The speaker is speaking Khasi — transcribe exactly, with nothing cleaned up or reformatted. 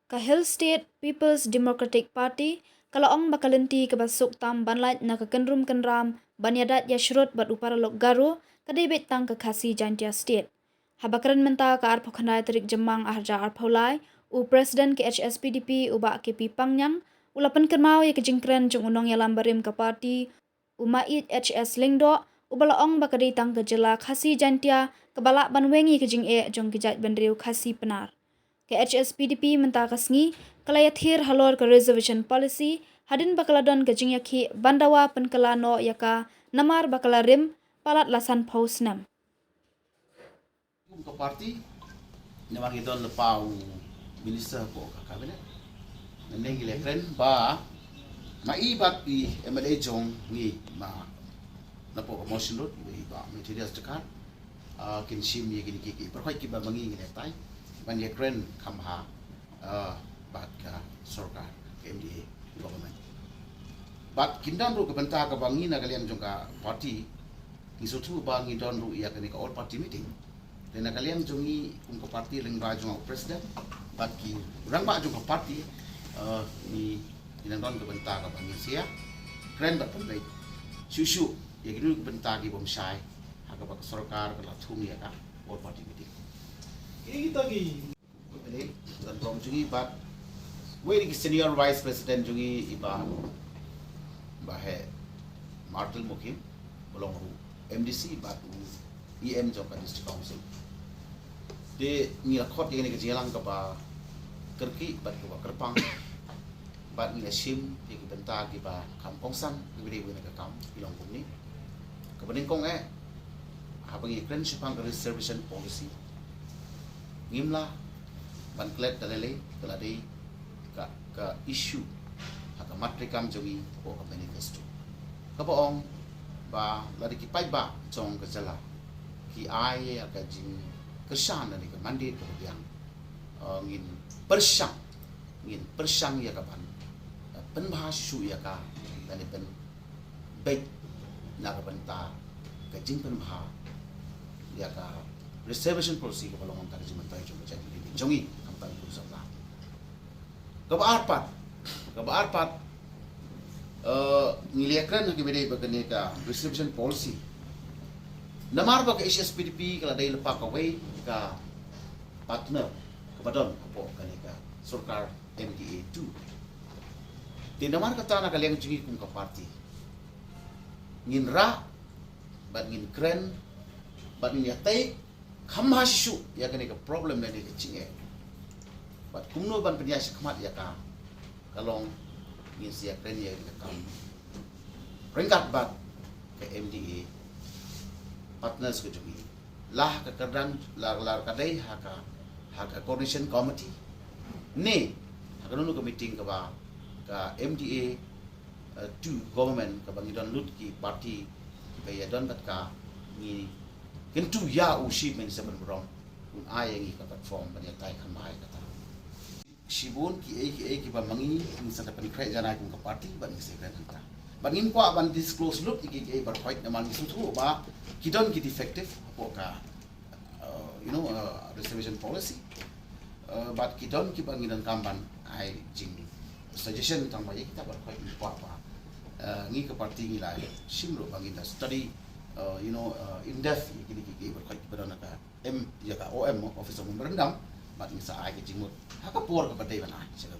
Ka Hill State People's Democratic Party ka la ong ba ka lynti kaba suk tam ban lait na ka kynrum kynram ban ïadait ïashrut bad u paralok Garo ka dei beit tang ka Khasi Jaintia State. Haba kren mynta ka arphew khyndai tarik Jymmang arhajar arphew lai, u President ka H S P D P u Bah K P Pangniang u la pynkynmaw ïa ka jingkren jong u nongïalam barim ka party, u Maieit H S Lyngdoh, uba la ong ba ka dei tang ka jylla Khasi Jaintia kaba lah ban weng ïa ka jingeh jong ki jaitbynriew Khasi Pnar. Ka H S P D P mynta ka sngi ka la ïathir halor ka reservation policy hadien ba ka la don ka jingïakhih ban dawa pynkylla noh ïa ka namar ba ka la rim palat la sanphew snem. Kum ka party, namar ngi don lypa u minister hapoh ka cabinet. Ngi la kren ba ma i bad i M L A jong ngi ma napoh ka Mawshynrut, i Bah Methodius Dkhar, ah, kin shim ïa kine ki, ki, baroh kiba ma ngi ngi la tai ban ïakren kham bha, ah, bad ka sorkar, ka M D A government. Bad kin don ruh ka bynta kaba ngi na ka liang jong ka party ngi sngewthuh ba ngi don ruh ïa kane ka all party meeting. Te na ka liang jong ngi kum ka party lyngba jong u president bad ki rangbah jong ka party, eh, ngi, ngi nang don ka bynta kaba ngin sa ïakren bad pynbeit shuh shuh ïa kino kino ki bynta ki bym shai ha kaba ka sorkar ka la thung ïa ka all party meeting. Ïa kita ki Pele, dan prong jong ngi bad wei na ki senior vice president jong ngi i Bah, Bah Heh Martel Mukhim, ba long ruh M D C bad u E M jong ka District Council. Te ngi la khot ïa kane ka jingïalang kaba kyrkieh bad kaba kyrpang bad ngi la shim ïa ki bynta kiba kham kongsan kiba dei wei na ka kam ki long kumne. Kaba nyngkong eh, haba ngi kren shaphang ka reservation policy, ngim lah ban klet da lei lei, ka la dei ka, ka issue ha ka mat treikam jong ngi hapoh ka manifesto kaba ong ba lada ki paidbah jong ka jylla ki ai ïa ka jingkyrshan lane ka mandate kaba biang, eh, ngin pyrshang, ngin pyrshang ïa ka ban, eh, pynbha shuh ïa ka lane pyn beit na ka bynta ka jingpynbha ïa ka reservation policy kaba long mynta ka jingmyntoi jong ka jaitbynriew jong ngi, khamtam ka Ri Sohklah. Kaba ar pat, kaba ar pat, eh, ngi la ïakren ha kaba ïadei bad kane ka reservation policy. Namar ba ka H S P D P ka la dei lypa kawei ka partner kaba don hapoh kane ka sorkar M D A two. Te namar kata na ka liang jong ngi kum ka party ngin rah bad ngin kren bad ngin ïatei kham bha shisha ïa kane ka problem lane ka jingeh. Bad kumno ban pynïaid shakhmat ïa ka, ka long ngin sa ïakren ïa ka kam ryngkat bad ka M D A partners ka jong ngi. La ha ka kyrdan, la, la ka dei ha ka, ha ka coordination committee ne ha kano kano ka meeting kaba ka M D A, eh, two government kaba ngi don lut ki party kiba ïadon bad ka, ngi kyntu ïa u Chief Minister ban burom un ai ïa ngi ka platform ban ïatai kham bha ïa kata. Shibun kiei kiei kiba ma ngi ngi sa da pynkhreh janai kum ka party bad ngi sa kren hangta. Bad ngim kwah ban disclose lut ïa kiei kiei baroh namar ngi sngewthuh ba ki don ki defective hapoh ka, uh, you know, uh, reservation policy. Uh, bad ki don kiba ngi donkam ban ai jing suggestion tang ba ïa kita baroh ngi kwah ba, uh, ngi ka party ngi la shim ruh ba ngin da study, uh, you know, uh, in depth ïa kine kiei kiei baroh kiba don ha ka M, ïa ka O M, Office of Memorandum, bad ngi sa ai ka jingmut ha ka por kaba dei ban ai sha ka